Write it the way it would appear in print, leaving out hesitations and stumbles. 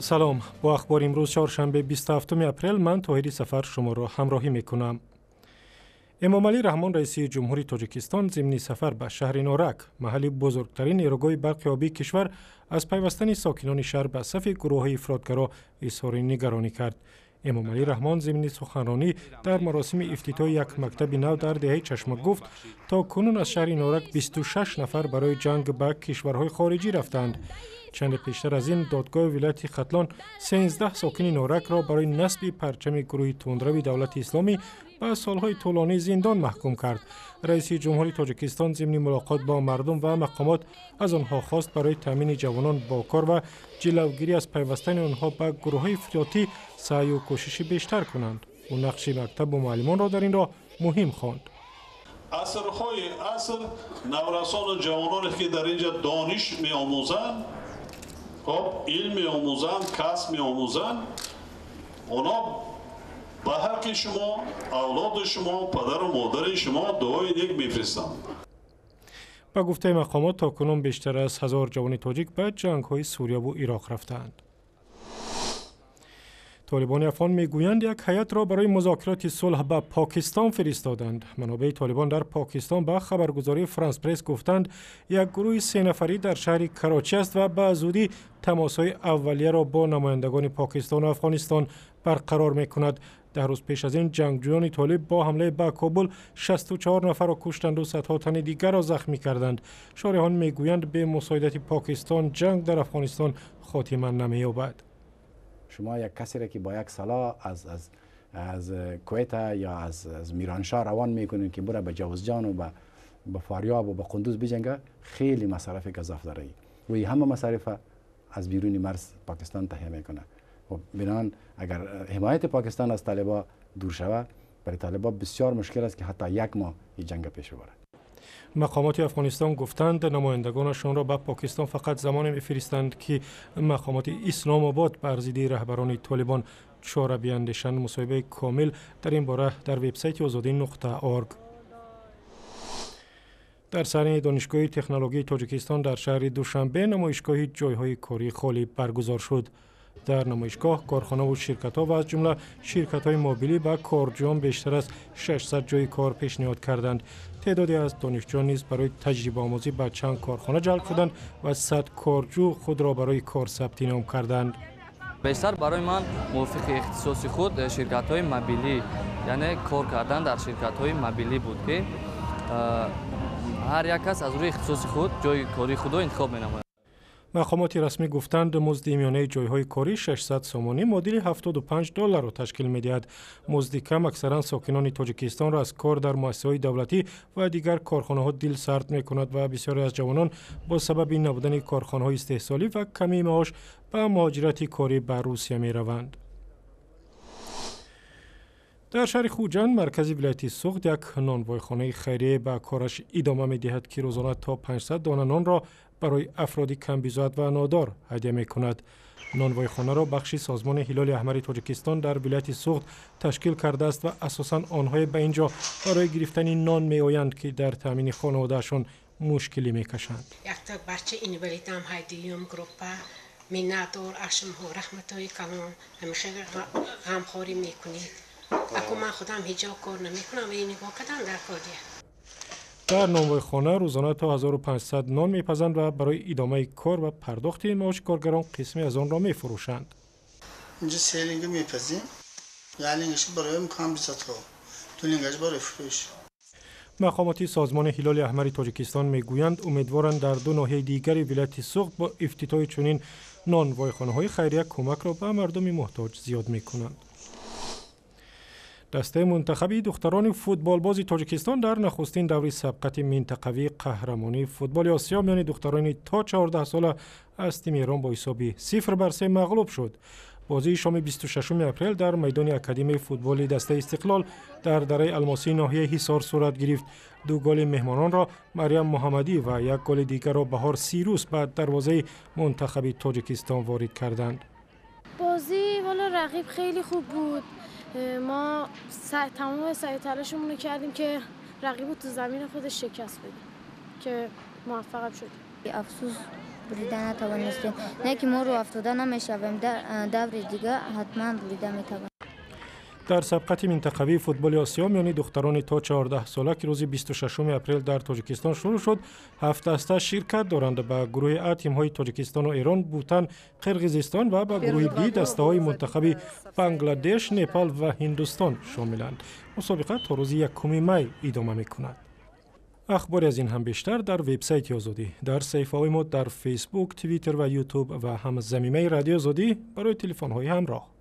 Салом. Бо ахбори имрӯз, чоршанбе, 27 апрел, ман Тоҳири Сафар шуморо ҳамроҳӣ мекунам. Эмомалӣ Раҳмон, раиси ҷумҳури Тоҷикистон, зимни сафар ба шаҳри Норак, маҳалли бузургтарин нерӯгоҳи барқи обии кишвар, аз пайвастани сокинони шаҳр ба сафи гурӯҳҳои ифротгаро изҳори нигаронӣ кард. Эмомалӣ Раҳмон зимни суханронӣ дар маросими ифтитоҳи як мактаби нав дар деҳаи Чашма гуфт, то кунун аз шаҳри Норак 26 нафар барои ҷанг ба кишварҳои хориҷӣ рафтаанд. Чанде пештар аз ин додгоҳи вилояти Хатлон 13 сокини Норакро барои насби парчами гурӯҳи тундрави Давлати Исломӣ ба солҳои тӯлонӣ зиндон маҳкум кард. Раиси ҷумҳури Тоҷикистон зимни мулоқот бо мардум ва мақомот аз онҳо хост, барои таъмини ҷавонон бо кор ва ҷилавгирӣ аз пайвастани онҳо ба гурӯҳҳои ифротӣ саъю кӯшиши бештар кунанд. Ӯ нақши мактабу муаллимонро дар ин роҳ муҳим хонд. Асрҳои аср наврасону ҷавононе, ки дар инҷа дониш меомӯзанд, хоб, илм меомӯзанд, касб меомӯзанд, онҳо ба ҳаққи шумо, авлоди шумо, падару модари шумо дуои нек мефиристанд. Ба гуфтаи мақомот, то кунун бештар аз 1000 ҷавони тоҷик ба ҷангҳои Сурияву Ироқ рафтаанд. Толибони афғон мегӯянд, як ҳайатро барои музокироти сулҳ ба Покистон фиристоданд. Манобеи Толибон дар Покистон ба хабаргузории Франс Пресс гуфтанд, як гурӯҳи сенафарӣ дар шаҳри Карочӣ аст ва ба зудӣ тамосҳои аввалияро бо намояндагони Покистону Афғонистон барқарор мекунад. 10 рӯз пеш аз ин ҷангҷӯёни толиб бо ҳамлаи ба Кобул 64 нафарро куштанду садҳо тани дигарро захмӣ карданд. Шореҳон мегӯянд, бе мусоидати Покистон ҷанг дар Афғонистон хотима намеёбад. Шумо як касе را که با یک سلاح از کویتا یا از میرانشاه روان میکنین که بره به جوزجان و به فاریاب و به قندوز بجنگه، خیلی مصارف گزاف داره و همه مصارف از بیرون مرز پاکستان تهیه میکنه و بنان اگر حمایت پاکستان از طالبا دور شود، برای طالبا بسیار مشکل است که حتی یک ماه این جنگ پیش ببره. Мақомоти Афғонистон гуфтанд, намояндагонашонро ба Покистон фақат замоне мефиристанд, ки мақомоти Исломобод бар зидди раҳбарони Толибон чора биандешанд. Мусоҳибаи комил дар ин бора дар вебсайти озодӣ.org. Дар саҳнаи Донишгоҳи технологияи Тоҷикистон дар шаҳри Душанбе намоишгоҳи ҷойҳои кории холӣ баргузор шуд. Дар намоишгоҳ корхонаву ширкатҳо ва аз ҷумла ширкатҳои мобилӣ ба корҷӯён бештар аз 600 ҷойи кор пешниҳод карданд. Теъдоде аз донишҷӯён низ барои таҷрибаомӯзӣ ба чанд корхона ҷалб шуданд ва 100 корҷӯ худро барои кор сабти ном карданд. Бештар барои ман мувофиқи ихтисоси худ ширкатҳои мобилӣ, яъне кор кардан дар ширкатҳои мобилӣ буд, ки ҳар як кас аз рӯи ихтисоси худ ҷойи кории худро интихоб менамояд. Мақомоти расмӣ гуфтанд, музди миёнаи ҷойҳои корӣ 600 сомонӣ, муодили 75 долларро ташкил медиҳад. Музди кам аксаран сокинони Тоҷикистонро аз кор дар муассисаҳои давлатӣ ва дигар корхонаҳо дилсард мекунад ва бисёре аз ҷавонон бо сабаби набудани корхонаҳои истеҳсолӣ ва камии маош ба муҳоҷирати корӣ ба Русия мераванд. Дар шаҳри Хуҷанд, маркази вилояти Суғд, як нонвойхонаи хайрие ба кораш идома медиҳад, ки рӯзона то 500 дона нонро барои афроди камбизоат ва нодор ҳадя мекунад. Нонвойхонаро бахши созмони Ҳилоли Аҳмари Тоҷикистон дар вилояти Суғд ташкил кардааст ва асосан онҳое ба ин ҷо барои гирифтани нон меоянд, ки дар таъмини хонаводаашон мушкилӣ мекашанд. Якта бача инвалидам ҳай, дуюм группа. Миннатдор аз шумоҳо, раҳматҳои калон, ҳамеша ғамхорӣ мекунед. Аку ман худам ҳеҷ кор намекунам, вале нигоҳ кардан дар кордия. Дар нонвойхона рӯзона то 1500 нон мепазанд ва барои идомаи кор ва пардохти маоши коргарон қисме аз онро мефурӯшанд. Инҷа се линга мепазим, як лингаш барои камбизоатҳо, ду лингаш барои фурӯш. Мақомоти созмони Ҳилоли Аҳмари Тоҷикистон мегӯянд, умедворанд дар ду ноҳияи дигари вилояти Суғд бо ифтитоҳи чунин нонвойхонаҳои хайрия кӯмакро ба мардуми муҳтоҷ зиёд мекунанд. Дастаи мунтахаби духтарони футболбози Тоҷикистон дар нахустин даври сабқати минтақавии қаҳрамонии футболи Осиё миёни духтарони то 14 сола аз тими Эрон бо ҳисоби 0-3 мағлуб шуд. Бозии шоми 26 апрел дар майдони Академияи футболи дастаи Истиқлол дар дараи Алмосии ноҳияи Ҳисор сурат гирифт. Ду голи меҳмононро Марьям Муҳаммадӣ ва як голи дигарро Баҳор Сирус ба дарвозаи мунтахаби Тоҷикистон ворид карданд. Бозӣ والا رقیب خیلی خوب بود. ما تمام سعی تلاشمون رو کردیم که رقیب رو تو زمین خودش شکست بدیم که موفق شدیم. افسوس. Бурида натавонистем. Не ки мо рӯ афтода намешавем, даври дига ҳатман бурида метавонем. Дар сабқати минтақавии футболи Осиё миёни духтарони то 14 сола, ки рӯзи 26 апрел дар Тоҷикистон шурӯъ шуд, ҳафт даста ширкат доранд. Ба гурӯҳи А тимҳои Тоҷикистону Эрон, Бутан, Қирғизистон ва ба гурӯҳи Б дастаҳои мунтахаби Бангладеш, Непал ва Ҳиндустон шомиланд. Мусобиқа то рӯзи 1 май идома мекунад. Ахбори аз ин ҳам бештар дар вебсайти Озодӣ, дар саҳифаҳои мо дар Фейсбук, Твиттер ва Ютуб ва ҳам замимаи Радиои Озодӣ барои телефонҳои ҳамроҳ.